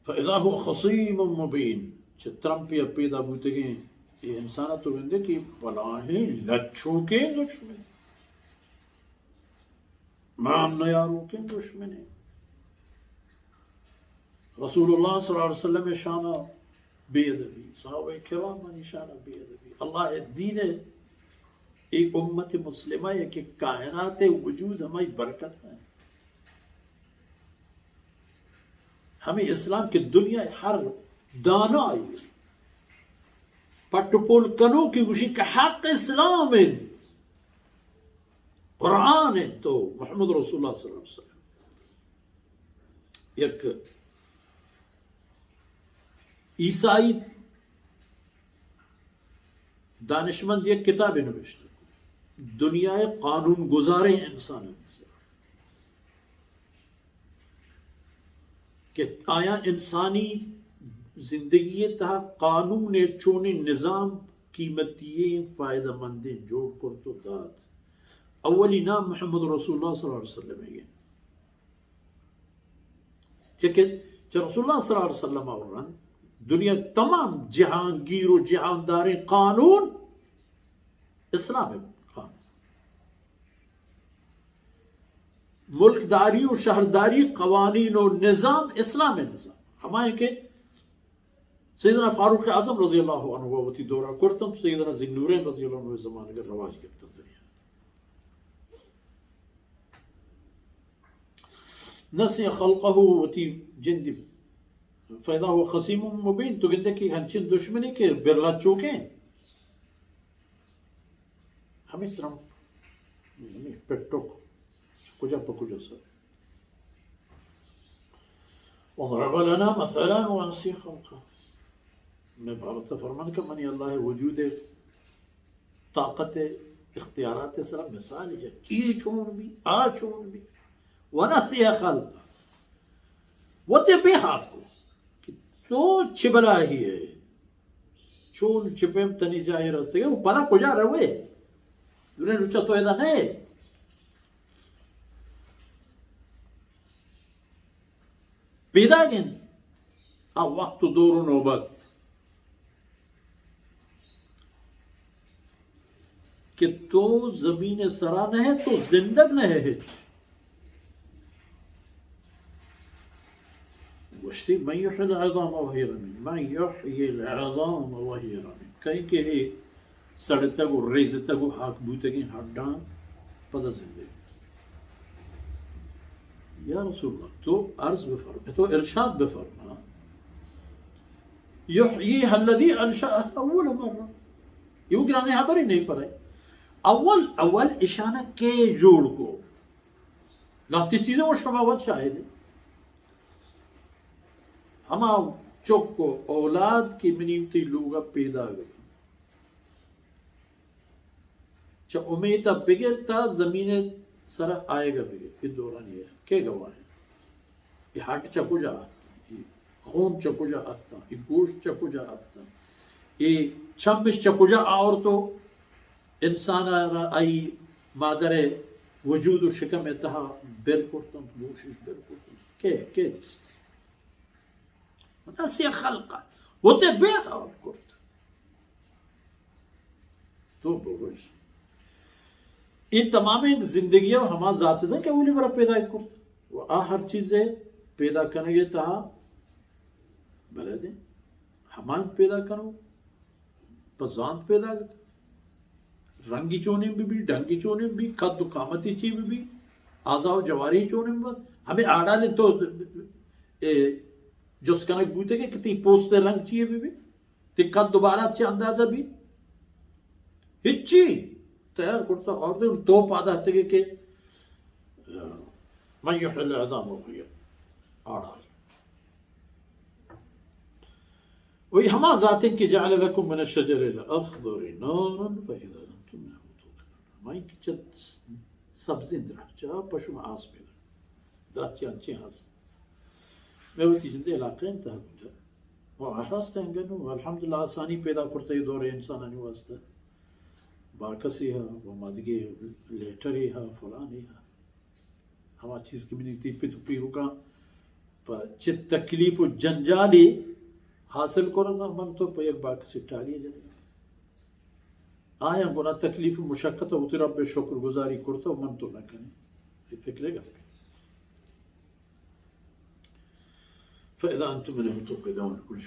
فاذا هو خصیم مبین، چہ ترمپے ءَ پیدا بوتگیں اے انسان ءَ تو گندے کہ بلاہیں لچوکیں دشمن، مان نیاروکیں دشمنے۔ رسول اللہ صلی اللہ علیہ وسلم ءِ شان ءَ بے ادبی، صحابہ کرامانی شان ءَ بے ادبی، اللہ ءِ دین ءَ، اے امت مسلمہ ءَ کہ کائنات ءِ وجود ہمائی برکت ءَ اِنت۔ ہمے اسلام کہ دنیا ءِ ہر دانائی پٹ ءُ پول کنوکے گوشی کہ حق اسلام اِنت، قرآن اِنت ءُ محمد رسول اللہ صلی اللہ علیہ وسلم۔ یک عیسائی دانشمند یک کتابے نوشتہ، دنیا ءِ قانون گزاریں انسانانی سر، کہ آیاں انسانی زندگی ءِ تہا قانون ءِ چونیں نظام قیمتی ایں، فائدہ مندیں جوڑ کرت ءُ دات۔ اولی نام محمد رسول اللہ صلی اللہ علیہ وسلم ءِ۔ چہ کہ چہ رسول اللہ صلی اللہ علیہ وسلم ءَ رند دنیا تمام جہانگیر ءُ جہانداریں قانون اسلام ءِ قانون، ملکداری ءُ شہرداری قوانین ءُ نظام اسلام ءِ نظام، ہمائیں کہ سیدنا فاروق اعظم رضی اللہ عنہ ءَ وتی دور ءَ کرتنت، سیدنا ذی النورین رضی اللہ عنہ ءِ زمانگ ءَ رواج گپتنت دنیا۔ نسی خلقہ، وتی جندی، فاذا هو خصیم مبین، تو گندے کہ ہنچیں دشمنے کہ برلچوکیں۔ ہمے ترمپ، ہمے پٹک، کجا پہ کجا سر۔ وضرب لنا مثلا ونسی خلقه۔ مئے بابت ءَ فرمان کہ منی اللہ ءِ وجود ءِ طاقت ءِ اختیارات ءِ سرا مثال جت، اے چون بی، آ چون بی، ونسی خلقه، وت ءَ بے ہال کو کہ تو چہ بلاہی ئے، چون چہ پیم تنی جاہے رستگے ءُ پدا کجا روئے؟ دنیا روچا تو ادا نئے۔ پیداگ اِنت آ وقت ءُ دور ءُ نوبت کہ تو زمین ءِ سرا نہ ئے، تو زندگ نہ ئے ہچ۔ گوشتی، من یحیی العظام وهی رمیم، من یحیی العظام وهی رمیم، کئی کہ اے سڑتگ ءُ ریزتگ ءُ ہاک بوتگیں ہڈاں پدا زندگ۔ یا رسول اللہ، تو عرض بفرما، تو ارشاد بفرما، یحییها الذی انشأها اول مرة۔ یہ گرانے ہبری نہیں پڑے۔ اول، اول اشانہ کے جوڑ کو؟ لہتے چیزیں وہ شما وت شاہد ہے۔ ہما چک ءُ اولاد کہ منی تئی لوگ ءَ پیداگ بی، چہ امیت ءَ بگر تا زمین ءِ سر ءَ آیگ ءَ بگر، اے دورانی ءَ کئے گواہ اِنت؟ اے ہڈ چہ کجا اتکاں؟ اے خون چہ کجا اتکاں؟ اے گوشت چہ کجا اتکاں؟ اے چمش چہ کجا آورت ءُ انسان ءَ را آئی مادر ءِ وجود ءُ شکم ءِ تہا بر کرت اَنت، گوشش بر کرت اَنت؟ کئے، کئے دیست؟ ونسی خلقه، وت ءَ بے ہال کرت۔ تو بگوش، اے تمامیں زندگی ءَ ہما ذات ءَ کہ اولی برا پیدا کرت ءُ آ ہر چیز ءِ پیدا کنگ ءِ تہا بلد اِنت، ہما اِنت پیدا کنوک، پہ زانت پیدا، رنگی چونیں بہ بی، ڈنگی چونیں بہ بی، قد ءُ قامتی چی بہ بی، اعضا ءُ جواری چونیں بہ بی، ہمے آڈال تو، اے، جست کنگ بوتگ کہ تئی پوست ءِ رنگ چی بہ بی، تئی قد ءُ بالاد چہ اندازہ بی، ہچی تیار کرتا اور دے تو پادا تگے کہ من یحیی العظام وهی، آڑا۔ وہی ہما ذات اِنت کہ جعل لكم من الشجر الاخضر نارا فاذا انتم منه توقدون۔ ہمائی کہ چہ سبزیں درچا پہ شما آس پیدا۔ درچ انچیں ہست۔ مئے وتی جندے علاقہ اِنت تہا بوتہ۔ ءُ ہست انگہ نوں الحمدللہ آسانی پیدا کرتہ اے دور ءِ انسانانی واسطہ۔ باکسے ہا ءُ مادگے لیٹرے ہا، فلانے ہا۔ ہما چیز کہ منی وتی پت ءُ پیرکاں پہ چہ تکلیف و جنجالے حاصل کنگا، من تو پہ یک باکسے ٹالی جنگا۔ آیاں گنا تکلیف و مشقت وتی رب شکر گزاری کرتا و من تو نہ کنی۔ اے فکر گپ۔ فإذا أنتم منهم توقدون۔